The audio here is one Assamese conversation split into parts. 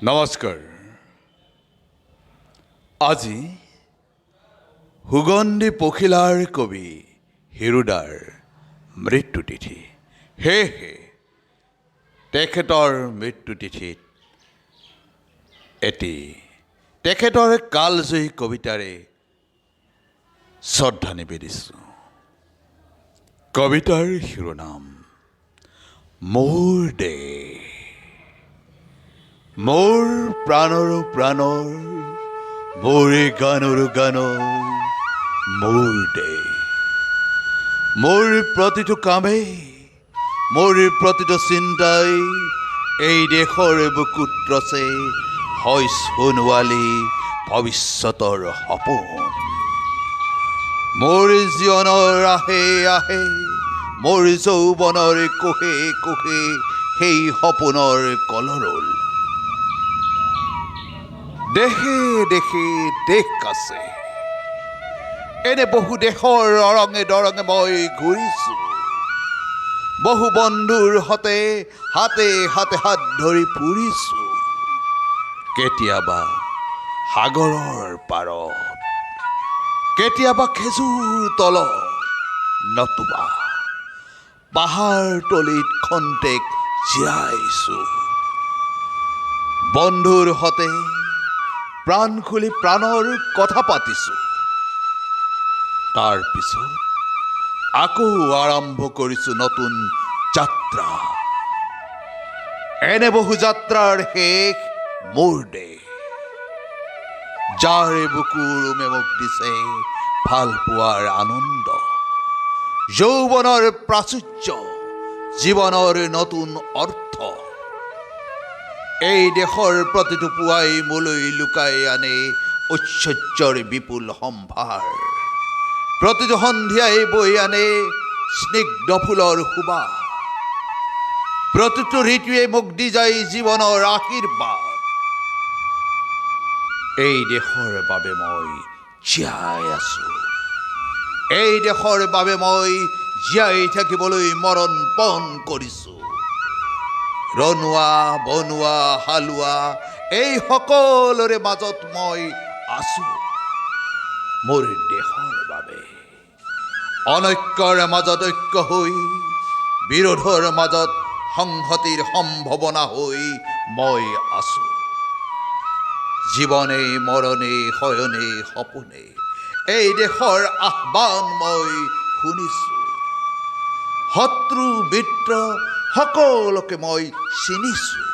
নমস্কাৰ। আজি সুগন্ধি পখিলাৰ কবি হীৰুদাৰ মৃত্যুতিথি। সেয়েহে তেখেতৰ মৃত্যুতিথিত এটি তেখেতৰ কালজয়ী কবিতাৰে শ্ৰদ্ধা নিবেদিছোঁ। কবিতাৰ শিৰোনাম মোৰ দেশ। মোৰ প্ৰাণৰো প্ৰাণৰ, মোৰ গানৰো গানৰ মোৰ দেশ। মোৰ প্ৰতিটো কামেই, মোৰ প্ৰতিটো চিন্তাই এই দেশৰ বুকুত ৰচে হয় সোণোৱালী ভৱিষ্যতৰ সপোন। মোৰ জীৱনৰ আঁহে আঁহে, মোৰ যৌৱনৰ কোষে কোষে সেই সপোনৰ কলৰোল। দেশে দেশে দেশ আছে, এনে বহু দেশৰ অৰঙে দৰঙে মই ঘূৰিছোঁ। বহু বন্ধুৰ সতে হাতে হাতে হাত ধৰি ফুৰিছোঁ। কেতিয়াবা সাগৰৰ পাৰত, কেতিয়াবা খেজুৰ তলত, নতুবা পাহাৰ তলিত খন্তেক জিৰাইছোঁ। বন্ধুৰ সতে প্ৰাণ খুলি প্ৰাণৰ কথা পাতিছোঁ। তাৰপিছত আকৌ আৰম্ভ কৰিছোঁ নতুন যাত্ৰা। এনে বহু যাত্ৰাৰ শেষ মোৰ দেশ, যাৰ বুকুৰ উমে মোক দিছে ভাল পোৱাৰ আনন্দ, যৌৱনৰ প্ৰাচুৰ্য, জীৱনৰ নতুন অৰ্থ। এই দেশৰ প্ৰতিটো পুৱাই মোলৈ লুকাই আনে ঐশ্বৰ্যৰ বিপুল সম্ভাৰ। প্ৰতিটো সন্ধিয়াই বৈ আনে স্নিগ্ধ ফুলৰ সুবাস। প্ৰতিটো ঋতুৱে মোক দি যায় জীৱনৰ আশীৰ্বাদ। এই দেশৰ বাবে মই জীয়াই আছো। এই দেশৰ বাবে মই জীয়াই থাকিবলৈ মৰণ পণ কৰিছোঁ। ৰণুৱা, বনোৱা, হালোৱা এই সকলোৰে মাজত মই আছো মোৰ দেশৰ বাবে। অনৈক্যৰ মাজত ঐক্য হৈ, বিৰোধৰ মাজত সংহতিৰ সম্ভাৱনা হৈ মই আছো। জীৱনে মৰণে শয়নে সপোনে এই দেশৰ আহ্বান মই শুনিছোঁ। শত্ৰু মিত্ৰ সকলোকে মই চিনিছোঁ।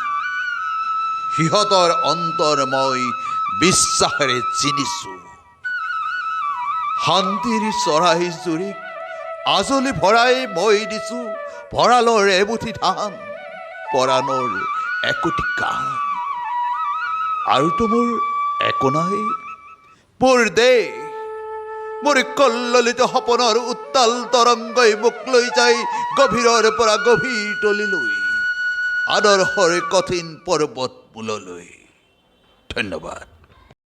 সিহঁতৰ অন্তৰ মই বিশ্বাসেৰে চিনিছোঁ। শান্তিৰ চৰাই জুৰিক আজলি ভৰাই মই দিছোঁ ভঁৰালৰ এমুঠি ধান, পৰাণৰ একোটি গান। আৰুতো মোৰ একো নাই। মোৰ দেশ, মোৰ কল্লোলিত সপোনৰ উত্তাল তৰংগই মোক লৈ যায় গভীৰৰ পৰা গভীৰ তলিলৈ, আদৰ্শৰ কঠিন পৰ্বত মূললৈ। ধন্যবাদ।